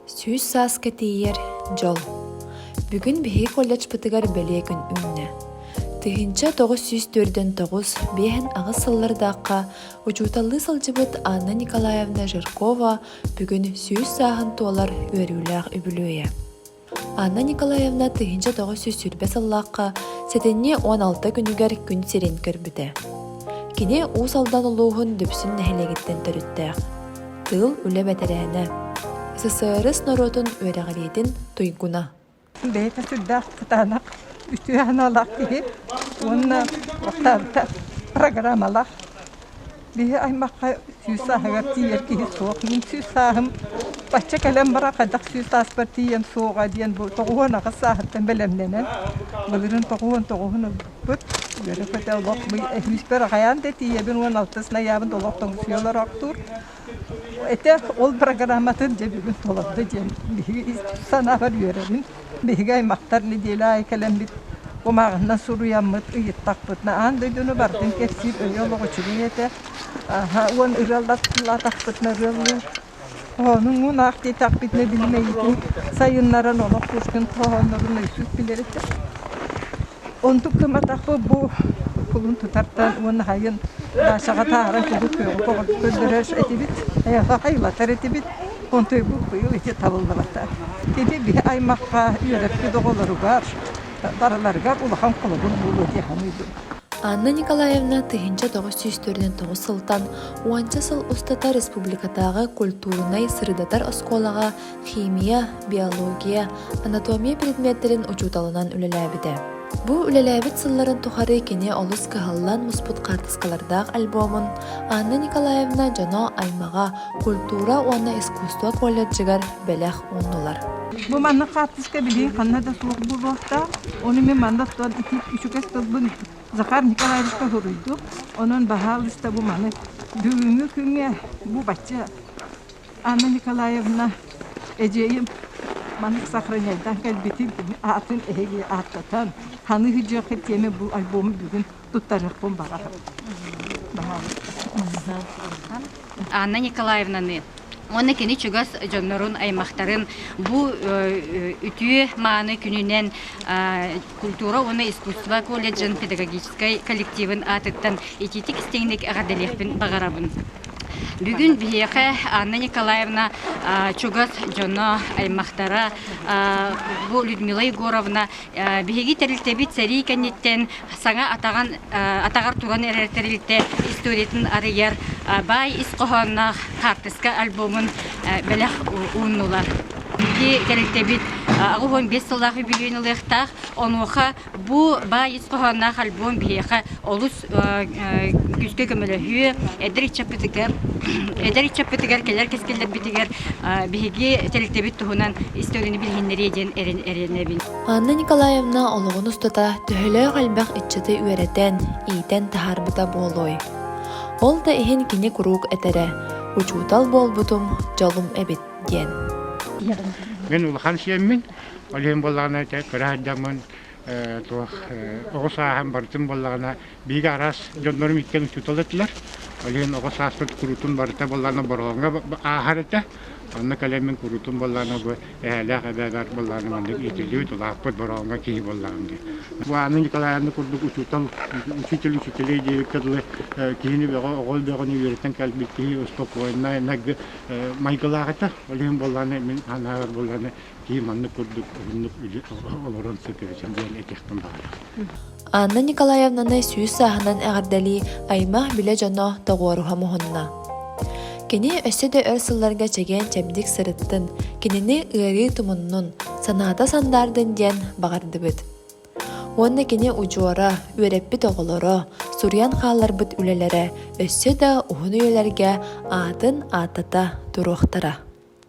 Сүүс сааска тиийэр дьол. Бүгүн биһиги колледжпытыгар бэлиэ күн үүннэ. 1949 58 сыллардаахха учууталлыы сылдьыбыт Анна Николаевна Жиркова бүгүн 100 сааһын туолар үөрүүлээх үбүлүөйэ. Анна Николаевна 1920 сыллаахха сэтинньи 16 күнүгэр күн сирин көрбүтэ. Кини Уус Алдан улууһун Дүпсүн нэһилиэгиттэн төрүттээх. Тыыл үлэ бэтэрээнэ. ССРС норуотун үөрэҕириитин туйгуна. Бэйэтэ сүрдээх кытаанах, үтүө санаалаах киһи уонна охтаабыта программалаах. Биһи аймахха 100 сааһыгар тиийэр киһи суох. Мин 100 сааһым бачча кэлэн баран хайдах 100 сааспар тиийэн суоҕа диэн бу 98 сааһыттан бэлэмнэнэн, былырыын 99-ун ылбыппыт. Үөрэ-көтө олох сүүспэр хайаан да тиийэбин 16 ноябрь олох тоҥсуйа олороохтуур. Этэ ол программатын дьэ бүгүн толордо диэн биһиги санаабар үөрэбин. Биһиги аймахтар нэдиэлэ аайы кэлэммит кумааҕынан суруйаммыт, ыйыттахпытына аан дойдуну барытын кэпсиир өйө олох үчүгэй этэ. Уон ырыаллатахпытына ырыаллыыр. Хоһоонун мунаах диэтэхпитинэ билим эйитин сайыннаран олох Пушкин хоһооннорун өйсүк билэр этэ. Онтук гымматахпыт бу кулун тутартан уонна хайын Дашаҕа таһааран кулу күөҕү көрдөрөр этибит, хайылатар этибит. Онтуйбут быйыл ити табыллыбата. Кини биһи аймахха үөрэппит оҕолоругар барыларыгар улахан холобур буолуо дии саныыбын. Анна Николаевна 1949 сылтан уонча сыл устата республикатааҕы культурнай-сырдатар оскуолаҕа химия, биология, анатомия предметтэрин учууталынан үлэлээбитэ. Бу үлэлээбит сылларын тухары кини олус кыһаллан муспут хаартыскалардаах альбомун Анна Николаевна дьоно аймаҕа культура уонна искусство колледжыгар бэлэх ууннулар. Бу маннык хаартыска билигин ханна да суох буолуохтаах. Ону мин манна оттон ити үчүгэс тылбын Захар Николаевичка суруйдум. Онон баһаалыста бу маны бүгүҥҥү күҥҥэ бу бачча Анна Николаевна эдьиийим маннык сохраняйдаан кэлбитин аатын эһиги ааттатан ханыы сылдьыаххыт диэми бу альбому бүгүн туттарыахпын баҕарабын. Анна Николаевнаны уонна кини чугас дьоннорун, аймахтарын бу үтүө мааны күнүнэн культура уонна искусство колледжын педагогическай коллективын аатыттан итиитик истиҥник эҕэрдэлиэхпин баҕарабын. Бүгүн биһиэхэ Анна Николаевна чугас дьоно, аймахтара бу Людмила Егоровна биһиги тэрилтэбит сэрии кэнниттэн саҥа атаҕан атаҕар туран эрэр тэрилтэ историятын арыйар баай ис хоһоонноох хаартыска альбомун бэлэх ууннулар. Биһиги тэрилтэбит 85 сыллаах үбүлүөйүн ылыахтаах. Онуоха бу баай ис хоһоонноох альбом биһиэхэ олус күүскэ көмөлөһүө, эдэр ыччаппытыгар, эдэр ыччаппытыгар кэлэр кэскиллэрбитигэр биһиги тэрилтэбит туһунан историяны билиһиннэриэ диэн эрэнэбин. Анна Николаевна олоҕун устата төһөлөөх элбэх ыччаты үөрэтэн, иитэн таһаарбыта буолуой? Ол да иһин кини куруук этэрэ, «Учуутал буолбутум дьолум эбит» диэн. Мин улахан сиэммин, ол иһин буоллаҕына кыра сылдьаммын туох оҕо сааһым барытын буоллаҕына биһиги араас дьоннорум иккиэн учуутал этилэр. Ол иһин оҕо сааспыт куруутун барыта буоллаҕына Бороҕоҥҥо ааһар этэ. Онно кэлэммин куруутун буоллаҕына бу эһээлээх эбээлэр буоллаҕына маннык иитиллибит улааппыт Бороҕоҥҥо киһи буоллаҕым дии. Бу Анна Николаевна курдук учуутал, учитель учителей диэбиккэ дылы киһини бөҕө, оҕо бөҕөнү үөрэтэн кэлбит киһи успокойнай, майгылаах этэ. Ол иһин буоллаҕына мин санаабар буоллаҕына киһи маннык курдук уһуннук олорон сөп диэн этиэхпин баҕарабын. Анна Николаевнаны 100 сааһынан эҕэрдэлии аймах-билэ дьоно тоҕуоруһа муһунна. Кини өссө да өр сылларга чэгиэн-чэбдик сырыттын, кинини ыарыы тумуннун, санаата сандаардын диэн баҕардыбыт. Уонна кини удьуора, үөрэппит оҕолоро, суруйан хаалларбыт үлэлэрэ өссө да уһун үйэлэргэ аатын ааттата туруохтара.